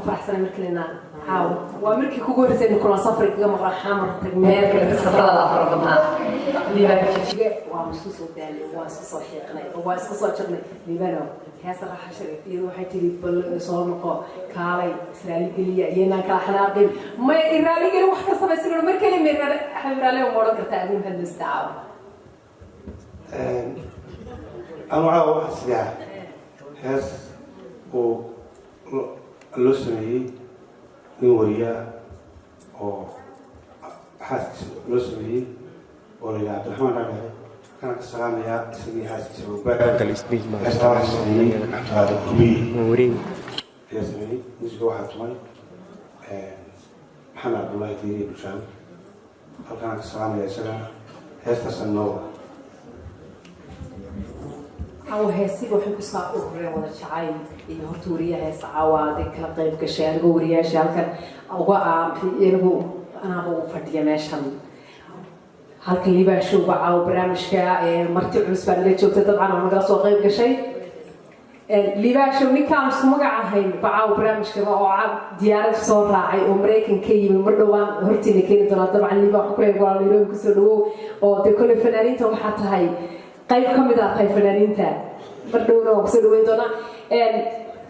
Faraxsanay markii inaan caawa waa markii kugu horreysay in kulan safri kaga maqla Xamar tag, meel kale ka safarada fara badnaa. Liibaan Jijige waa isku soo daalay, waa isku soo xiiqnay, waa isku soo jirnay. Liibano, heesa Raaxa Shariif iyadu waxay tiri: "Bal soo noqo, kaalay, israaligeliya, iyaynaan kala xanaaqin." Maya, iraaligeli wax ka samaysan mar kale ma Xabiib Raale ma odhan kartaa? Adigu maxaad nasta caawa? Anu caawa waxaa sidaa hees uu loo sameeyey nin wariye ah oo xaaskiisa loo sameeyey oo la yidhaha Cabdiraxmaan Dhadhexe. Kana ka salaamayaa isagii xaaskiisa. Heestaa waxaa sameeyey Cabdiqaadir Kubiy ayaa sameeyey. Muusiga waxaa tumay Maxamed Cabdullaahi Diiriye Bulshaan. Halkanaan ka salaamaya isagana. Heestaasaan noo wada. Caawa heesiga waxay kusoo urureen wada jacayl iyo horta wariyaha heesta caawa aday kala qayb gashay. Anigoo wariyaasha halkan uga anigu anaaba ugu fadhiya meeshan halkan Liibaan Showga. Caawa barnaamijka marti culus baa nala joogta, dabcan oo nagala soo qayb gashay Liibaan Show. Ninkaan isku magac ahayn ba caawa barnaamijkaba oo diyaarad soo raacay oo Maraykan ka yimi, mar dhowaan hortiina keeni doonaa. Dabcan Liibaan waxaan ku leeyahay, waa Nairobi kusoo dhawow, oo dee kolley fanaaniinta waxaa tahay qayb ka mid ah tahay fanaaniinta. Mar dhowna waan kusoo dhaweyn doonaa.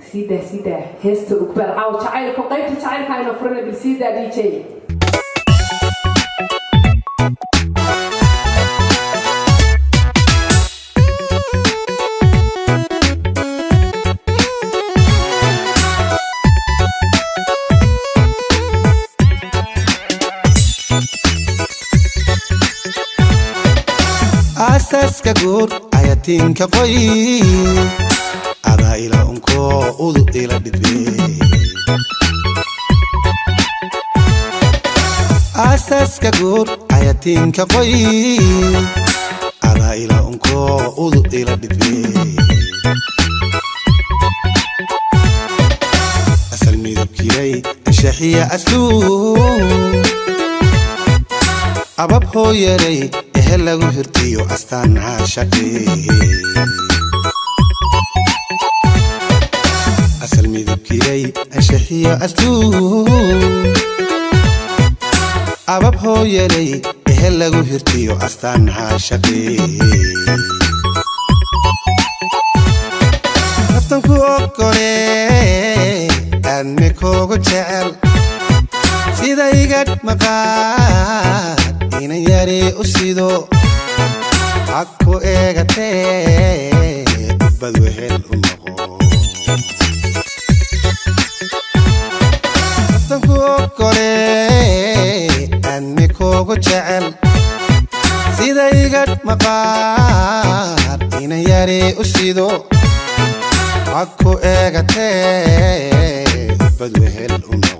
Siidaa, siidaa heesta Ugbaad. Caawa jacaylku, qaybta jacaylka aynu furana. Bil siidaa, DJ. Aasaaska guur, ayatiinka qoy, adaa ila unko udub ila dhidbe. Aasaaska guur, ayatiinka qoy, adaa ila unko udub ila dhidbe. Asal midabkiilay, anshaxiya asluub, abab hooyaday, ehel lagu hirtiyo, astaan caashaqe. Asal midabkiilay, anshaxiyo asluub, abab hooyaday, ehel lagu hirtiyo, astaan caashaqe. Naftan ku ogole, aadmi kugu jecel, sida igadh maqaad inan yari u sido, xag ku eegatee, ugbad wehel u noqo. Naftan ku ogole, aadmi kugu jecel, sida igadh maqaad inan yari u sido, xag ku eegatee, ugbad wehel u noqo.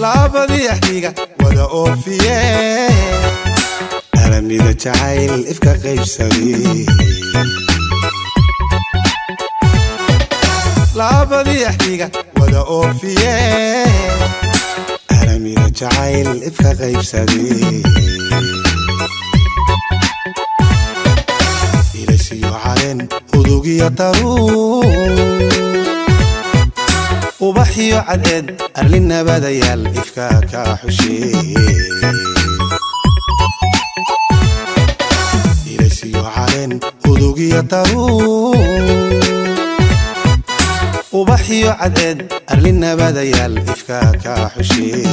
Labadii axdiga wada oofiye, aramida jacayl ifka qaybsaday. Labadii axdiga wada oofiye, aramida jacayl ifka qaybsaday. Ilaysiyo caleen, udugiyo daruur, ubaxiyo cadceed, arli nabadayaal, ifka ka xushee. Ilaysiyo caleen, udugiyo daruur, ubaxiyo cadceed, arli nabadayaal, ifka ka xushee.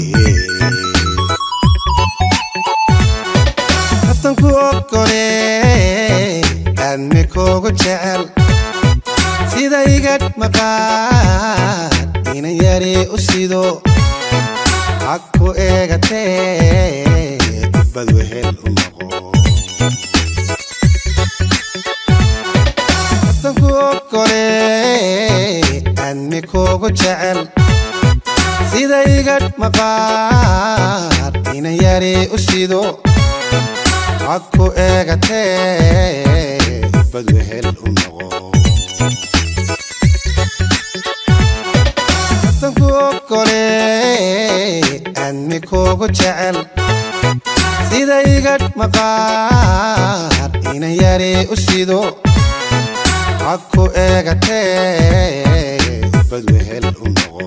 Naftan ku ogole, aadmi kugu jecel, sida igadh maqaad inan yari u sido, xag ku eegatee, ugbad wehel u noqo. Naftan ku ogole, admi kugu jecel sida igadh maqaar inan yari u sido, cod ku eegatee bad wehel u noqo. Naftan ku ogole, admi kugu jecel sida igadh maqaar inan yari u sido, cod ku eegatee bad wehel u noqo.